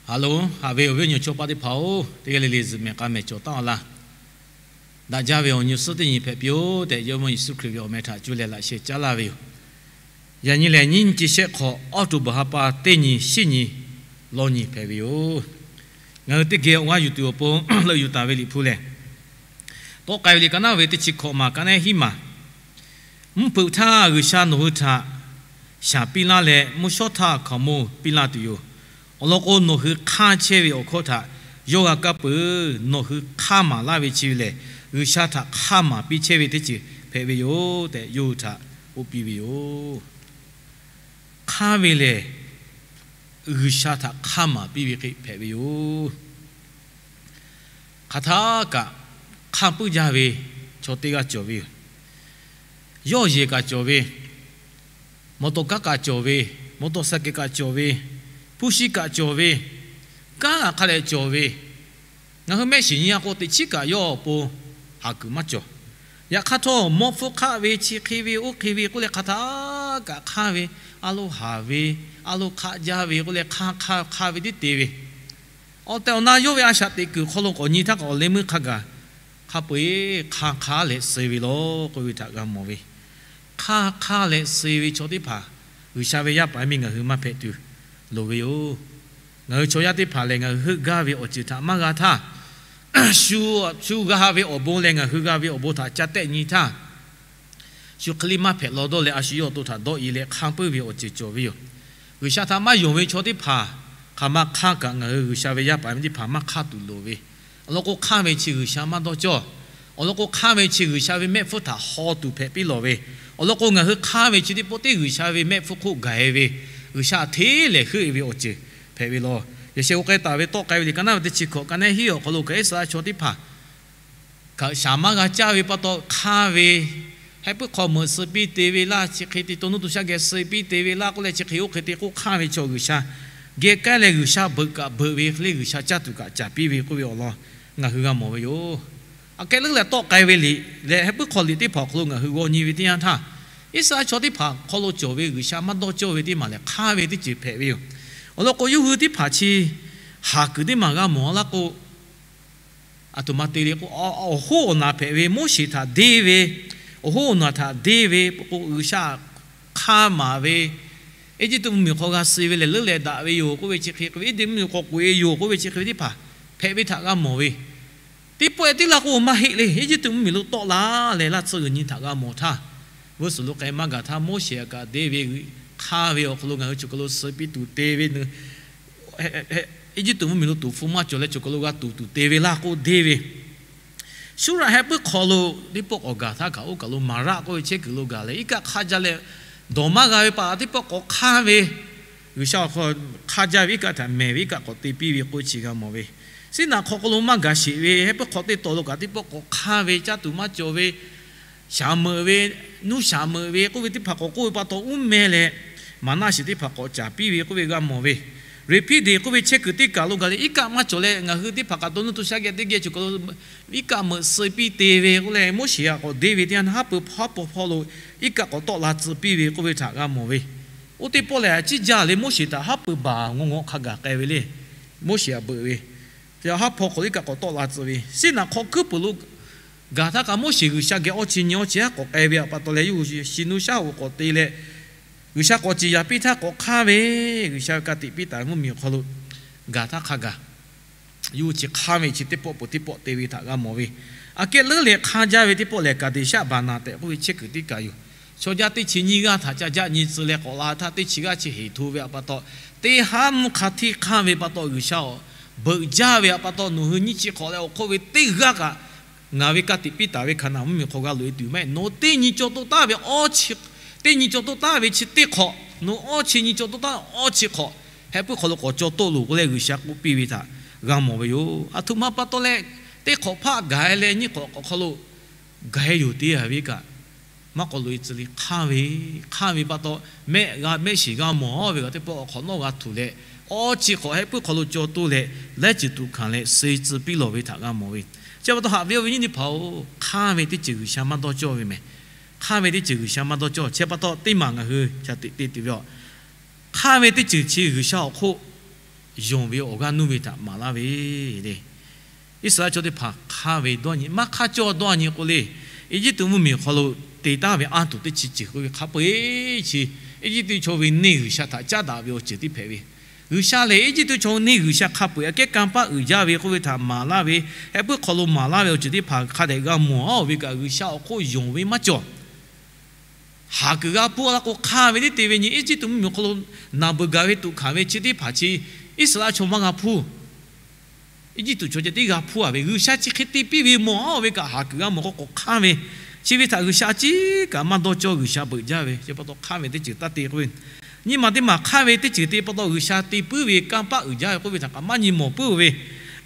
Haˍ loˬ, haꞈ ve awˬ viˉ awˬ nyi chaw paˆ teˇ hpaˍ-oˬ, teˇ g'aˇ le le zuhꞈ mehˍ k'a mehˍ cawˬ taˍ-aw laˇ. Daꞈ jaˇ ve awˬ nyi suhˉ teˇ nyi hpehꞈ piˇ-oˆ tehꞈ, Jawˇmawˇ Yeˍsuˆ Hkriꞈ ve awˬ meh htaꞈ cuˇ leh laꞈ sheh caˉ laˇ ve yoˬ. Yaꞈ nyi lehˬ, nyiˇ nyi chi shehˆ hk'awꞈ, October ha pa teˇ nyi, shiˉ nyi, lawˇ nyi hpehꞈ ve yoˬ. Ngaˬ hui teˇ geh awˬ g'aˇ yuˬ tuˬ awˬ pon leuˆ yuˬ taˍ ve Liꞈ hpu lehˬ, Tawˆ k'ai ve liꞈ ka naˉ ve teˇ chi hkawꞈ maˬ ka naˉ hiˉ maˬ, Mvuhˇ hpeuꞈ htaˇ G'uiˬsha nawˬ hui htaꞈ shaˍ piˇ laˇ leh, mvuhˇ shawˉ htaˇ hkaoˍmonˇ piˇ laˇ tuˬ yoˬ. Awˬ lawn k'o, nawˬ hui hk'anˇ chehˇ ve awˬ hkawˇ htaꞈ yawˇ g'a kaˇ peuˬ. Nawˬ hui hk'anˇ maˍ laˇ ve chi ve lehˬ, G'uiˬsha htaꞈ hk'anˇ maˍ piˇ chehˇ ve teˇ ceuˬ hpehꞈ ve yoˬ tehꞈ, yawˇ hui htaꞈ k'oˆ piˇ ve yoˬ. Hk'anˇ ve lehˬ, G'uiˬsha htaꞈ hk'anˇ maˍ piˇ ve hk'e hpehꞈ ve yoˬ. Hk'aˬ htaˆ kaꞈ hk'anˇ puiˉ jaˇ ve chaw teˇ g'aˇ cawˬ ve yoˬ. Yawˇ yehˬ kaꞈ cawˬ ve, mawˬ tawˍ kanˉ kaꞈ cawˬ ve, mawˬ tawˍ saˍ kehˍ kaꞈ cawˬ ve, hpu shi kaꞈ cawˬ ve, kanˉ g'a hk'a leh cawˬ ve, ngaˬ hui mehˆ shiˍ nyi a k'o, teꞈ chiˉ kaꞈ yawˇ awˬ pon haˍ kuiˬ maˇ cawˬ. Yaꞈ hk'aˇ htawˇ, mawˇ hpfuhˇ hk'aˆ ve, chi hk'e ve, oˇ hk'e ve k'oˆ leh, hk'aˬ htaˆ kaꞈ hk'anˇ ve, a lo haˍ ve, a lo hk'aˆ jaˇ ve k'oˆ leh, hk'anˇ hk'anˇ hk'anˇ ve tiˉ te ve, awˬ tehˬ awˬ na yawˇ ve a shaꞈ teꞈ kuiˬ hk'aw lo k'awꞈ nyi htaˇ kaꞈ, awˬ leh meuˇ hk'a gaˬ hk'a peu-eˬ hk'anˇ hk'anˇ leh suh ve law k'oˆ ve htaꞈ g'a mawˬ ve. Hk'anˇ hk'anˇ leh suh ve chaw teˇ hpaˍ G'uiˬsha ve yaˇ paˍ yaˇ miˇ ngaˬ hui maˇ hpehꞈ tuˬ loˍ ve yoˬ. Ngaˬ hui chaw yaˇ teˇ hpaˍ lehˬ, ngaˬ hui heuˆ gaˇ ve awˬ ceuˬ htaꞈ maˇ g'a htaˇ, shu, shu g'a ve awˬ bon leh ngaˬ hui g'a ve awˬ bon htaꞈ ca tehˆ nyi htaˇ, shu hk'e le maˇ hpehꞈ law dawˇ leh, a shu yawˇ awˬ to htaꞈ dawˆ e leh hk'anˇ puiˉ ve awˬ ceuˬ cawˬ ve yoˬ. G'uiˬsha htaꞈ maˇ yonˍ ve chaw teˇ hpaˍ hk'aˬ ma hk'anˇ kaꞈ, ngaˬ hui G'uiˬsha ve yaˇ paˍ yaˇ miˇ teˇ hpaˍ maˇ hk'anˇ tuˬ loˍ ve. Awˬ lawn k'o, hk'anˇ ve chi G'uiˬsha maˇ dawˇ cawˇ. Awˬ lawn k'o, hk'anˇ ve chi G'uiˬsha ve mehˆ hpfuhˇ htaꞈ haw tuˬ hpehꞈ piˇ lawˬ ve. Awˬ lawn k'o, ngaˬ hui hk'anˇ ve chi teˇ pawˆ teˇ G'uiˬsha ve mehˆ hpfuhˇ hk'oˆ gaˬ e ve, G'uiˬsha hteˇ lehˬ heuˆ e ve awˬ ceuˬ hpehꞈ ve law. Yaꞈ sheh k'oˆ k'ai taˍ ve Tawˆ k'ai ve liꞈ ka naˉ ve teˇ chi hkawꞈ ka naˉ hiˉ awˬ hk'aw lo kaꞈ, Iˉsaˍreˍlaˆ chaw teˇ hpaˍ kaꞈ shaˍ maˇ g'a caˇ ve pa taw hk'anˇ ve, heh puiˉ hk'aw meuꞈ suh piˇ te ve laˇ, chi hk'e te to nuˇ to shaˉ geh suh piˇ te ve laˇ k'oˆ leh, chi hk'e oˇ hk'e te k'oˆ hk'anˇ ve chaw G'uiˬsha geh k'ai leh, G'uiˬsha beuꞈ kaꞈ beuꞈ ve hk'e le, G'uiˬsha caˇ tuˬ kaꞈ caˍ piˇ ve k'oˆ ve awˬ lawn ngaˬ hui g'a mawˬ ve yoˬ. Aꞈ kehˉ leuˉ leh Tawˆ k'ai ve liꞈ leh heh puiˉ hk'aw liꞈ teˇ hpaˍ awˬ hk'aw lo ngaˬ hui g'aw nyi ve teˇ yanˇ htaˇ, Iˉsaˍreˍlaˆ chaw teˇ hpaˍ hk'aw lo cawˬ ve G'uiˬsha maˇ dawˇ cawˇ ve teˇ maˬ lehˬ, hk'anˇ ve teˇ ceuˬ hpehꞈ ve yoˬ. Awˬ lawn k'o, yawˇ hui teˇ hpaˍ chi haˍ kuiˬ teˇ maˬ g'a mawˬ laˇ k'o, aˬ htoꞈ ma te le k'o, awˬ hoˉ awˬ naˬ hpehꞈ ve Moˉseˍ htaꞈ deˇ ve, awˬ hoˉ awˬ naˬ htaꞈ deˇ ve k'o, G'uiˬsha hk'anˇ maˍ ve, Eˇjiˇtuꞈ mvuhˇmiˬ hk'aw g'a suh ve lehˬ, leuˉ leh daꞈ ve yoˬ k'oˆ ve chi hk'e, Eˇjiˇtuꞈ mvuhˇmiˬ hk'aw k'oꞈ e yoˬ k'oˆ ve chi hk'e ve teˇ hpaˍ hpehꞈ ve htaꞈ g'a mawˬ ve. Teˇ pawˆ e teˇ laˇ k'o, maˇ heˆ le. Eˇjiˇtuꞈ mvuhˇmiˬ lo tawˆ la leh laˇ tsuhˇ g'uiˬ nyi htaꞈ g'a mawˬ htaˇ, veuˇ suhˍ lo k'ai maˇ gaˬ htaˇ, Moˉseˍ htaꞈ kaꞈ deˇ ve, hk'anˇ ve awˬ hk'aw lo ngaˬ hui choˬ kaˬ lo suh piˇ tuˬ te ve, Eˇjiˇtuꞈ mvuhˇmiˬ lo tuˍ hpfuh maˇ cawˬ leh choˬ kaˬ lo g'a tuˍ tuˬ te ve laˇ k'oˆ deˇ ve, Suˉraꞈ heh puiˉ hk'aw lo teˇ pawˆ k'awꞈ gaˬ htaˇ kaꞈ, oˇ kaˬ lo Maˍraˆ k'oˆ ve chehˇ kuiˬ lo gaˬ leh, iˉ kaˆ hk'aˇ jaˇ leh dawˬ maˇ g'a ve pa taw, teˇ pawˆ k'awꞈ hk'anˇ ve, G'uiˬsha awˬ hk'aw hk'aˇ jaˇ ve iˉ kaˆ htaꞈ mehˬ ve iˉ kaˆ k'awꞈ te piˇ ve k'oˆ chi g'a mawˬ ve. Siˉnaꞈ hk'aw k'o lo maˇ gaˬ sheˍ ve heh puiˉ hk'aw teˇ taw lo kaꞈ, teˇ pawˆ k'awꞈ hk'anˇ ve, caˇ tuˬ maˇ cawˬ ve, shaˍ meuꞈ ve, nuˇ shaˍ meuꞈ ve k'oˆ ve teˇ hpaˍ k'awꞈ k'oˆ ve pa taw, uˉ meh leh maˍnaˆ shiˍ teˇ hpaˍ k'awꞈ caˍ piˇ ve k'oˆ ve g'a mawˬ ve. Reˍhpiˇdeˍ k'oˆ ve chehˇ kuiˬ teˇ kaˬ lo gaˬ leh, iˉ kaˆ maˇ cawˬ leh, ngaˬ hui teˇ hpaˍ kaꞈ to nuˇ to shaˉ geh teˇ geh choˬ kaˬ lo iˉ kaˆ meuꞈ suh piˇ te ve k'oˆ leh, Moˉseˍ htaꞈ k'awꞈ deˇ ve teˇ yanˇ, haˉ pui hpaw, haˉ pui hpaw lo iˉ kaˆ k'awꞈ tawˆ la tcuh piˇ ve k'oˆ ve htaꞈ g'a mawˬ ve. Oˇ teˇ pawˆ lehˬ, a ciˉ jaˇ le, Moˉseˍ htaꞈ haˉ pui baˬ ngawˬ ngawˬ hk'a gaˬ k'ai ve le. Moˉseˍ htaꞈ beuꞈ ve, haˉ hpaw hk'aw lo iˉ kaˆ k'awꞈ tawˆ la tcuh ve, siˉnaꞈ hk'aw kuiˉ puiˍ lo gaˬ htaˇ kaꞈ, Moˉseˍ G'uiˬsha geh awˇ chi nyi awˇ chi haˉ k'awꞈ k'ai ve pa taw leh, yawˇ hui shi nuˇ shaˉ hoꞈ k'awꞈ te leh, G'uiˬsha k'awꞈ ciˍ yaˍ piˇ htaˇ k'awꞈ hk'anˇ ve, G'uiˬsha ve ka tiꞈ piˇ taˍ ve mvuhˇmiˬ awˬ hk'aw lo gaˬ htaˇ hk'a gaˬ, yawˇ hui chi hk'anˇ ve chi teˇ pawˆ peuˬ teˇ pawˆ te ve htaꞈ g'a mawˬ ve. Aꞈ kehˉ leuˉ leh hk'anˇ jaˇ ve teˇ pawˆ lehˬ, Kaˍdeˍshaˆ Baˍnaˍ tehꞈ k'oˆ ve chehˇ kuiˬ teˇ kaˬ yoˬ. Chaw jaˇ teˇ chi nyiˇ g'aˇ htaꞈ ca jaˆ nyi tcuh leh k'awꞈ la htaˇ, teˇ chi g'aˇ chi heˍ hto ve pa taw, teˇ haˉ mvuhˇ hk'a htiˇ hk'anˇ ve pa taw, G'uiˬsha awˬ beuꞈ jaˇ ve pa taw, nawˬ hui nyiˇ chi hk'awꞈ leh awˬ hk'oˆ ve teˇ g'aˇ kaꞈ ngaˬ ve ka tiꞈ piˇ taˍ ve Hkaˍnanˍ mvuhˇmiˬ hk'aw g'a loꞈ e tuˬ maˇ heˆ. Nawˬ teˇ nyi cawˬ to taˍ ve, teˇ nyi cawˬ to taˍ ve chi teˇ hk'awꞈ, nawˬ awˇ chi nyi cawˬ to taˍ awˇ chi hk'awꞈ, heh puiˉ hk'aw lo k'awꞈ cawˬ toˆ loˬ k'oˆ leh G'uiˬsha k'oˆ piˇ ve htaꞈ g'a mawˬ ve yoˬ. Aˬ htoꞈ ma pa taw leh, teˇ hk'awꞈ hpaˆ gaˬ e leh nyiˇ hk'awꞈ hk'aw lo gaˬ e yoˬ te a ve kaꞈ, maˇ k'awꞈ loꞈ e tcuh le. Hk'anˇ ve, hk'anˇ ve pa taw, mehˆ g'a, mehˆ shiˍ g'a mawˬ ve kaꞈ, teˇ pawˆ awˬ hk'awꞈ nawˉ g'a htuꞈ leh, awˇ chi hk'awꞈ heh puiˉ hk'aw lo cawˬ toˆ leh, laiˉ ceuˬ tuꞈ hkanˍ leh suh e tcuh piˇ lawˬ ve htaꞈ g'a mawˬ ve. Chi pa taw haꞈ ve awˬ viˉ nyi teˇ hpaˍ-oˬ, hk'anˇ ve teˇ ceuˬ G'uiˬsha maˇ dawˇ cawˇ ve mehˬ. Hk'anˇ ve teˇ ceuˬ G'uiˬsha maˇ dawˇ cawˇ. Chi pa taw teˇ maˬ ngaˬ hui ca teꞈ te tuˬ ve a, hk'anˇ ve teˇ ceuˬ chi G'uiˬsha awˬ hk'oˆ yonˍ ve awˬ g'aˇ nuˇ ve htaꞈ maˍ laˇ ve le. Iˉsaˍreˍlaˆ chaw teˇ hpaˍ hk'aˇ ve dawˇ nyi, maˇ hk'aˇ cawˇ dawˇ nyi k'o le, Eˇjiˇtuꞈ mvuhˇmiˬ awˬ hk'aw lo te taˍ ve anˇ tuˬ teˇ chi ceuˬ k'oˆ ve hk'a peu-eˬ chi, Eˇjiˇtuꞈ chaw ve neˇ g'uiˬsha htaꞈ caˉ daꞈ ve awˬ ceuˬ teˇ hpehꞈ ve. G'uiˬsha lehˬ, Eˇjiˇtuꞈ chaw neˇ g'uiˬsha hk'a peu-eˬ aꞈ kehˉ kanˇ paˆ uiˍ jaˇ ve k'oˆ ve htaꞈ maˍ laˇ ve, heh puiˉ hk'aw lo maˍ laˇ ve awˬ ceuˬ teˇ hpaˍ hk'a dehꞈ g'a mawˬ-a ve kaꞈ, G'uiˬsha awˬ hk'oˆ yonˍ ve maˇ cawˬ. Haˍ kuiˬ g'a hpuˇ la k'o hk'aˇ ve teˇ te ve nyi, Eˇjiˇtuꞈ mvuhˇmiˬ awˬ hk'aw lo naˬ beuˬ gaˬ ve tuꞈ hkanˍ ve chi teˇ hpaˍ chi, Iˉsaˍreˍlaˆ chaw maˇ g'a hpuˇ. Eˇjiˇtuꞈ chaw ceh tiˉ g'a hpuˇ-a ve, G'uiˬsha chi hk'e te piˇ ve mawˬ-a ve kaꞈ, haˍ kuiˬ g'a mawˬ k'o k'awꞈ hk'aˇ ve. Chi ve htaꞈ G'uiˬsha a ciˉ kaꞈ maˇ dawˇ cawˇ, G'uiˬsha beuꞈ jaˇ ve chi pa taw hk'aˇ ve teˇ ceuˬ taˇ te k'oˆ ve, nyi ma teˇ maˬ hk'aˇ ve teˇ ceuˬ te pa taw G'uiˬsha te puiˉ ve kanˇ paˆ uiˍ jaˇ ve k'oˆ ve htaꞈ kaꞈ maˇ nyi mawˬ puiˉ-o ve.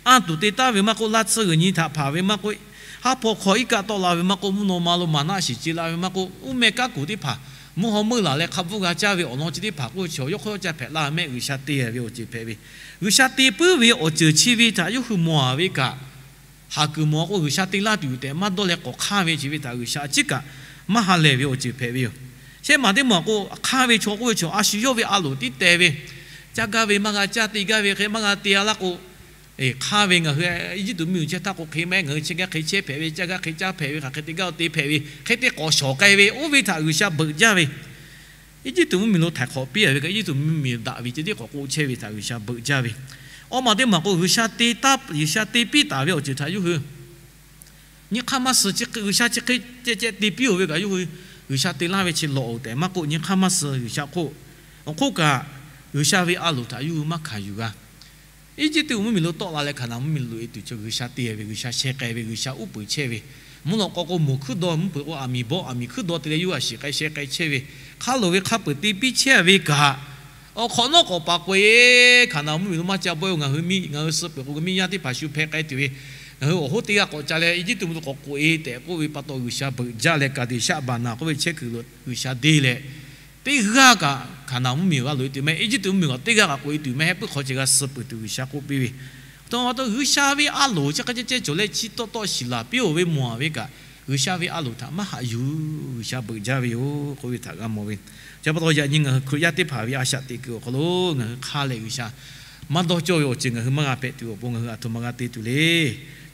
Anˇ tuˬ te taˍ ve maˇ k'oˆ, laˇ tsuhˇ g'uiˬ nyi htaꞈ hpanˍ ve maˇ k'oˆ, haˉ hpaw hk'aw iˉ kaˆ tawˆ la ve maˇ k'oˆ, mvuhˇ naw ma lo maˍ naˆ shiˍ ce la ve maˇ k'oˆ, uˉ meh kaˉ kuˬ teˇ hpaˍ mvuhˇ haw meuˇ laˬ leh hk'a bvuhˇ g'a caˇ ve awˬ lawn chi teˇ hpaˍ k'oˆ ve chaw yawˇ hk'aw yawˇ ca hpehꞈ la mehˆ G'uiˬsha te ve awˬ ceuˬ hpehꞈ ve. G'uiˬsha te puiˉ ve awˬ ceuˬ chi ve htaꞈ yawˇ hui mawˬ-a ve kaꞈ, haˍ kuiˬ mawˬ k'o G'uiˬsha te laˇ tuˬ yoˬ tehꞈ maˇ dawˇ leh k'awꞈ hk'aˇ ve chi ve htaꞈ G'uiˬsha a ciˉ kaꞈ maˇ ha lehˬ ve awˬ ceuˬ hpehꞈ ve yoˬ. Shehˆ maˬ teˇ maˬ k'o, hk'aˇ ve chaw k'oˆ ve chaw a shu yawˇ ve a loˍ tiˉ teh ve, caˇ gaˇ ve maˇ g'a caˇ, te gaˇ ve hk'e maˇ g'a te-a laˇ k'o, hk'aˇ ve ngaˬ hui Eˇjiˇtuꞈ mvuhˇmiˬ chehˇ htaˇ k'o hk'e mehˆ, ngaˬ hui chehˇ gaˇ hk'e chehˇ hpehꞈ ve, caˇ gaˇ hk'e caˇ hpehꞈ ve, hk'aˬ hk'e te gaˇ-o te hpehꞈ ve hk'e te k'awꞈ shawˍ k'ai ve, oˇ ve htaꞈ G'uiˬsha beuꞈ jaˇ ve. Eˇjiˇtuꞈ mvuhˇmiˬ lo htaiˍ hk'awꞈ piˇ-a ve kaꞈ, Eˇjiˇtuꞈ mvuhˇmiˬ daꞈ ve ceh tiˉ k'awꞈ k'oˆ chehˇ ve htaꞈ G'uiˬsha beuꞈ jaˇ ve. Awˬ maˬ teˇ maˬ k'o, G'uiˬsha te taˍ, G'uiˬsha te piˇ taˍ ve awˬ ceuˬ htaꞈ yawˇ hui nyi hk'aˇ maˇ suh. G'uiˬsha chi hk'e ceh ceh te piˇ-o ve kaꞈ, yawˇ hui G'uiˬsha te laˇ ve chi lawˬ-oˬ tehꞈ maˇ k'oˆ, nyi hk'aˇ maˇ suh G'uiˬsha hk'oˆ. Awˬ hk'oˆ kaꞈ, G'uiˬsha ve a loˍ htaꞈ yawˇ hui maˇ hkanˍ yuˬ g'a. Eˇjiˇtuꞈ mvuhˇmiˬ lo tawˆ la leh Hkaˍnanˍ mvuhˇmiˬ loꞈ-e tuˬ chaw G'uiˬsha te ve, G'uiˬsha sheh k'ai ve, G'uiˬsha uˉ peunˍ chehˇ ve, mvuhˇ lawꞈ k'aw k'o moˬ hkuiˉ daw, mvuhˇ peunˍ k'o aˬ miˍ bawˆ, aˬ miˍ hkuiˉ daw te leh yawˇ hui a shiˍ k'ai sheh k'ai chehˇ ve, hk'a loˍ ve hk'a peu-eˬ te piˇ chehˇ ve kaꞈ, awˬ hk'awꞈ nawˉ k'awꞈ paˍ k'oꞈ-e. Hkaˍnanˍ mvuhˇmiˬ lo maˇ ca bawˆ-e, ngaˬ hui miˇ, ngaˬ hui suh peuˬ k'o ngaˬ miˇ yaˇ teˇ hpaˍ shu hpeh k'ai tuˬ ve, ngaˬ hui awˬ hoˉ teˇ g'aˇ k'awꞈ ca leh Eˇjiˇtuꞈ mvuhˇ lo k'awꞈ k'oꞈ-e tehꞈ k'oˆ ve pa taw, G'uiˬsha beuꞈ jaˇ leh Kaˍdeˍshaˆ Baˍnaˍ k'oˆ ve chehˇ kuiˬ lo G'uiˬsha deˇ leh, teˇ g'aˇ kaꞈ Hkaˍnanˍ mvuhˇmiˬ g'a loꞈ-e tuˬ mehˆ, Eˇjiˇtuꞈ mvuhˇmiˬ kaꞈ teˇ g'aˇ kaꞈ k'oꞈ-e tuˬ mehˆ, heh puiˉ hk'aw ceh g'a suh peuˬ tuˬ G'uiˬsha k'oˆ piˇ ve. Htoꞈ ma pa taw G'uiˬsha ve a loˍ chi hk'e ceh ceh cawˬ leh chi tawˆ tawˆ shiˍ laˬ piˇ-oˬ ve mawˬ-a ve kaꞈ, G'uiˬsha ve a loˍ htaꞈ maˇ haꞈ yuˬ, G'uiˬsha beuꞈ jaˇ ve yoˬ k'oˆ ve htaꞈ g'a mawˬ ve. Chi pa taw yaꞈ nyi ngaˬ hui Hkriꞈ yaˇ teˇ hpaˍ ve a shaꞈ teꞈ kuiˬ awˬ hk'aw lo ngaˬ hui hk'aˇ leh G'uiˬsha maˇ dawˇ cawˇ ve awˬ ceuˬ ngaˬ hui maˇ g'a hpehꞈ tuˬ awˬ pon ngaˬ hui aˬ htoꞈ ma g'a te tuˬ le.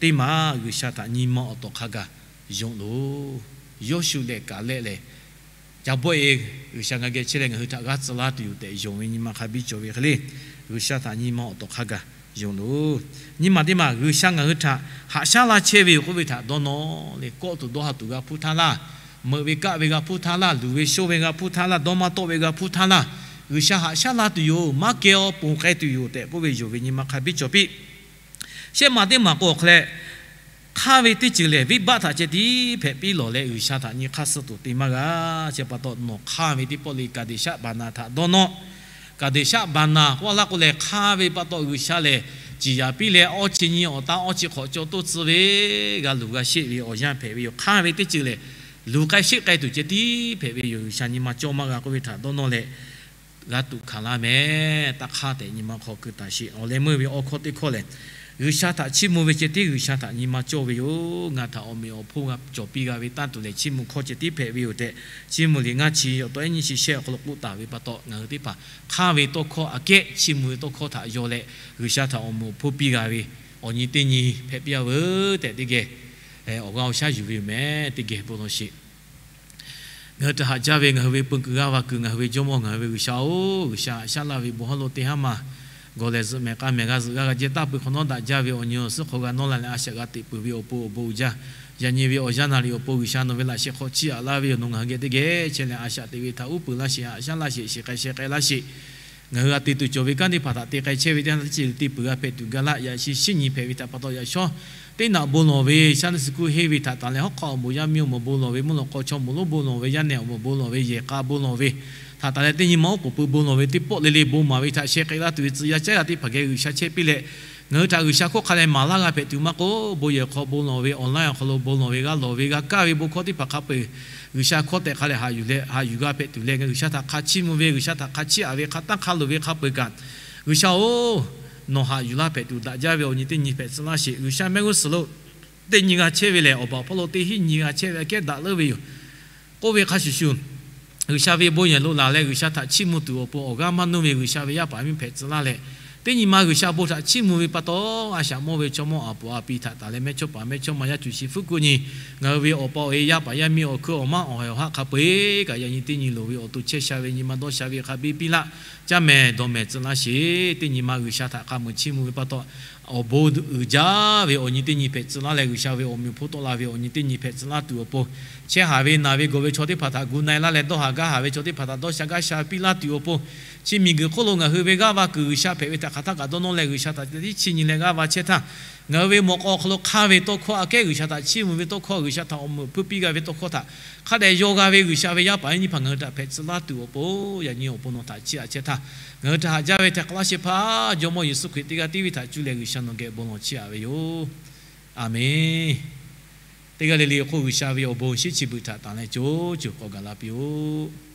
Teˇ maˬ G'uiˬsha htaꞈ nyi ma awˬ tawˍ hk'a gaˬ yonˍ loˬ. Yawˇshuˆ leh Kaˍlehˆ lehˬ, ca bawˆ-e, G'uiˬsha ngaˬ geh chehˇ leh ngaˬ hui htaꞈ g'aˇ tcuh laˇ tuˬ yoˬ tehꞈ yonˍ ve nyi ma hk'a biˇ cawˬ ve hk'e le. G'uiˬsha htaꞈ nyi ma awˬ tawˍ hk'a gaˬ yonˍ loˬ. Nyi ma teˇ maˬ G'uiˬsha ngaˬ hui htaꞈ haꞈ shaˉ laˇ chehˇ ve yoˬ k'oˆ ve htaꞈ dawˇ nawˇ le. Kawˆ tuˬ dawˇ ha tuˬ g'a hpuˇ htaˇ laˇ, meuꞈ ve kaˆ ve g'a hpuˇ htaˇ laˇ, luˬ ve shoˇ ve g'a hpuˇ htaˇ laˇ, dawˇ maˇ tawˆ ve g'a hpuˇ htaˇ laˇ, G'uiˬsha haꞈ shaˉ laˇ tuˬ yoˬ, maˇ keh-aw ponˬ k'ai tuˬ yoˬ tehꞈ k'oˆ ve yonˍ ve nyi ma hk'a biˇ cawˬ piˇ. Shehˆ maˬ teˇ maˬ k'o awˬ hk'aw leh, hk'aˇ ve teˇ ceuˬ lehˬ venˇbaˆ htaꞈ ceh tiˉ hpehꞈ piˇ lawˬ leh G'uiˬsha htaꞈ nyi hk'aˇ suh tuˬ te maˇ g'a. Chi pa taw nawˬ hk'aˇ ve teˇ pawˆ le Kaˍdeˍshaˆ Baˍnaˍ htaꞈ dawˇ nawˇ. Kaˍdeˍshaˆ Baˍnaˍ k'oˆ laˇ k'o lehˬ, hk'aˇ ve pa taw G'uiˬsha lehˬ ciˍ yanˍ piˇ leh awˇ chi nyi awˬ taˇ awˇ chi hk'awꞈ caw toˇ tcuh ve g'a luˬ g'a sheˆ ve awˬ yanˇ hpehꞈ ve yoˬ. Hk'aˇ ve teˇ ceuˬ lehˬ luˬ k'ai sheˆ k'ai tuˬ ceh tiˉ hpehꞈ ve yoˬ. G'uiˬsha nyi ma cawˇ maˇ g'a k'oˆ ve htaꞈ dawˇ nawˇ leh, g'a tuꞈ hkanˍ laˇ mehˍ. Taˇ hk'aˇ tehꞈ nyi ma hk'aw keu taˍ sheˍ. Awˬ leh meuˇ ve awˇ hkawˇ teˇ hkawˇ lehˬ, G'uiˬsha htaꞈ chiˇ mvuh ve ceh tiˉ G'uiˬsha htaꞈ nyi ma cawˇ ve yoˬ. Ngaˬ htaꞈ awˬ meꞈ awˬ hponˇ g'a cawˬ piˇ g'a ve tanˇ tuˬ lehˬ chiˇ mvuh hkawˇ ceh tiˉ hpehꞈ ve yoˬ tehꞈ, Chiˇ mvuh liꞈ ngaˇ chi yaw taw ehˉ nyiˇ chi shehˆ awˬ hk'aw lo k'oˆ taˍ ve pa taw, ngaˬ hui teˇ hpaˍ hk'aˇ ve tawˇ hkawˇ aꞈ kehˉ chiˇ mvuh ve tawˇ hkawˇ htaꞈ yaw leh, G'uiˬsha htaꞈ awˬ meꞈ awˬ hponˇ piˇ g'a ve awˬ nyi teˇ nyi hpehꞈ piˇ-a veuˬ tehꞈ teˇ geh awˬ g'aˇ awˬ shaˉ yuˬ ve yoˬ mehˍ. Teˇ geh bon lawˬ sheˍ. Ngaˬ hui htaꞈ haꞈ jaˇ ve ngaˬ hui ve peu kuiˬ g'aˇ va kuiˬ ngaˬ hui ve Jawˇmawˇ ngaˬ hui ve G'uiˬsha-oˬ, G'uiˬsha haꞈ shaˉ laˇ ve bon hawˉ lo teˇ haˉ maˬ gawˬ lehˬ zuhꞈ mehˍ k'a mehˍ g'a zuhꞈ g'a g'a jehˇ taˇ pui hk'awꞈ nawˉ daꞈ jaˇ ve awˬ nyi awˬ suhˉ hk'aw g'a nawˇ la leh a shaꞈ g'a teꞈ peuˬ ve awˬ pon awˬ bon uiˍ jaˇ. Yaꞈ nyi ve awˬ yanˇ naˍ riˍ awˬ pon G'uiˬsha nawˬ ve laꞈ sheh hk'aw chiˇ aꞈ laˇ ve yoˬ. Nawˬ ngaˬ hui geh teˇ geh chehˇ leh a shaꞈ teꞈ ve htaꞈ uˉ peunˍ laˇ sheˍ, haꞈ shaˉ laˇ sheˍ, shiˍ k'ai sheh k'ai laˇ sheˍ. Ngaˬ hui g'a te tuˬ cawˬ ve kanˉ teˇ hpaˍ htaꞈ te k'ai chehˇ ve teˇ yanˇ teˇ ceuˬ te peuˬ g'a hpehꞈ tuˬ gaˇ laˇ. Yaꞈ shi shinˉ nyi hpehꞈ ve htaꞈ pa taw yaꞈ shawˉ teˇ naꞈ bon lawˬ ve Sunday school henˇ ve htaꞈ tanˬ leh hawˉ hk'aw awˬ moˍ yaˇ miˇ awˬ moˍ bon lawˬ ve, mvuhˇ lawꞈ k'aw chaw moˍ lonˉ bon lawˬ ve, yaˇ nehˬ awˬ moˍ bon lawˬ ve, yehˬ k'a bon lawˬ ve htaꞈ tanˬ leh teˇ nyi ma oˉ k'oˍ pui bon lawˬ ve teˇ pawˆ le le bon maˍ ve htaꞈ sheh k'ai laˇ tuˬ ve tcuh yaˇ caˉ g'a teˇ hpaˍ geh G'uiˬsha chehˇ piˇ leh, ngaˬ hui htaꞈ G'uiˬsha hkawˇ hk'a leh maˍ laˇ g'a hpehꞈ tuˬ maˇ k'oˆ, bon yehˬ hk'aw bon lawˬ ve, online awˬ hk'aw lo bon lawˬ ve, g'a lawˬ ve g'a kaˇ ve bon hkawˇ teˇ hpaˍ hk'a peu-eˬ G'uiˬsha hkawˇ tehꞈ hk'a leh haꞈ yuˬ leh haꞈ yuˬ g'a hpehꞈ tuˬ leh, ngaˬ G'uiˬsha htaꞈ hk'a chiˇ mvuh ve, G'uiˬsha htaꞈ hk'a chiˇ aꞈ ve hk'a tanˇ hk'a loˍ ve hk'a peu-eˬ kaꞈ, G'uiˬsha-oˬ, nawˬ haꞈ yuˬ laˇ hpehꞈ tuˬ daꞈ jaˇ ve awˬ nyi teˇ nyi hpehꞈ tcuh laˇ sheˍ. G'uiˬsha mehˆ g'uˇ suhˍ lo teˇ nyi g'a chehˇ ve lehˬ, awˬ baˬ awˬ hpawˇ lo teˇ hinˉ nyi g'a chehˇ ve aꞈ kehˉ daꞈ leuˉ ve yoˬ. K'oˆ ve hk'a shuˍ shuˍ, G'uiˬsha ve bon yehˬ lo laˬ leh G'uiˬsha htaꞈ chiˇ mvuh tuˬ awˬ pon awˬ g'aˇ maˇ nuˇ ve G'uiˬsha ve yaˇ paˍ miˇ hpehꞈ tcuh laˇ leh, Teˇ nyi ma G'uiˬsha bon htaꞈ chiˇ mvuh ve pa taw, a shaꞈ mawˇ ve chaw mawˇ aˍ poˍ aˍ pi htaꞈ taˍ leh mehˇchawˇpaˍ mehˇchawˇma yaˇ cuˬ shiˍ fuˉ kuˆ nyi, ngaˬ hui ve awˬ pa awˬ e yaˇ paˍ yaˇ miˇ awˬ hkui awˬ maˇ awˬ haiˬ awˬ haˆ hk'a peu-eˬ kaꞈ yaꞈ nyi teˇ nyi loˍ ve awˬ to chehˇ sha ve nyi ma dawˇ sha ve hk'a biˇ piˇ laˇ. Caˇ mehˍ dawˬ mehˍ tcuh laˇ sheˍ. Teˇ nyi ma G'uiˬsha htaꞈ hk'a muiˬ chiˇ mvuh ve pa taw, awˬ bon uiˍ jaˇ ve awˬ nyi teˇ nyi hpehꞈ tcuh laˇ leh, G'uiˬsha ve awˬ meꞈ awˬ hponˇ tawˆ la ve awˬ nyi teˇ nyi hpehꞈ tcuh laˇ tuˬ awˬ pon, chehˇ haˍ ve naˬ ve gawˬ ve chaw teˇ hpaˍ htaꞈ gu na-e laˇ leh, dawˇ haˍ gaˇ haˍ ve chaw teˇ hpaˍ htaꞈ dawˇ sha gaˇ sha piˇ laˇ tuˬ awˬ pon, chi miˬguiˬ hk'oˆ lo ngaˬ hui ve g'aˇ va kuiˬ G'uiˬsha hpehꞈ ve htaꞈ hk'aˬ htaˇ kaꞈ dawˇ nawˇ leh, G'uiˬsha htaꞈ teˇ chiˇ nyi leh g'aˇ va chehˇ htaˇ, ngaˬ hui ve mawꞈ k'aw awˬ hk'aw lo hk'aˇ ve tawˇ hkawˇ, aꞈ kehˉ G'uiˬsha htaꞈ chiˇ mvuh ve tawˇ hkawˇ, G'uiˬsha htaꞈ awˬ meꞈ awˬ hponˇ piˇ g'a ve tawˇ hkawˇ htaꞈ hk'a dehꞈ yaw g'a ve G'uiˬsha ve yaˇ paˍ yaˇ nyi hpaˍ ngaˬ hui htaꞈ hpehꞈ tcuh laˇ tuˬ awˬ pon, yaꞈ nyi awˬ pon nawˬ htaꞈ chiˇ aꞈ chehˇ htaˇ, ngaˬ hui htaꞈ haꞈ jaˇ ve htaꞈ hk'a laˇ shehˍ hpaˇ Jawˇmawˇ Yeˍsuˆ Hkriꞈ teˇ g'aˇ tiˉ ve htaꞈ cuˇ leh G'uiˬsha nawˬ geh bon lawˬ chiˇ aꞈ ve yoˬ. Aˬ menˍ. Teˇ g'aˇ le le hk'oˆ G'uiˬsha ve awˬ bon shiˉ chi beuꞈ htaꞈ tanˍ leh co co k'awꞈ gaˬ la piˇ-oˆ.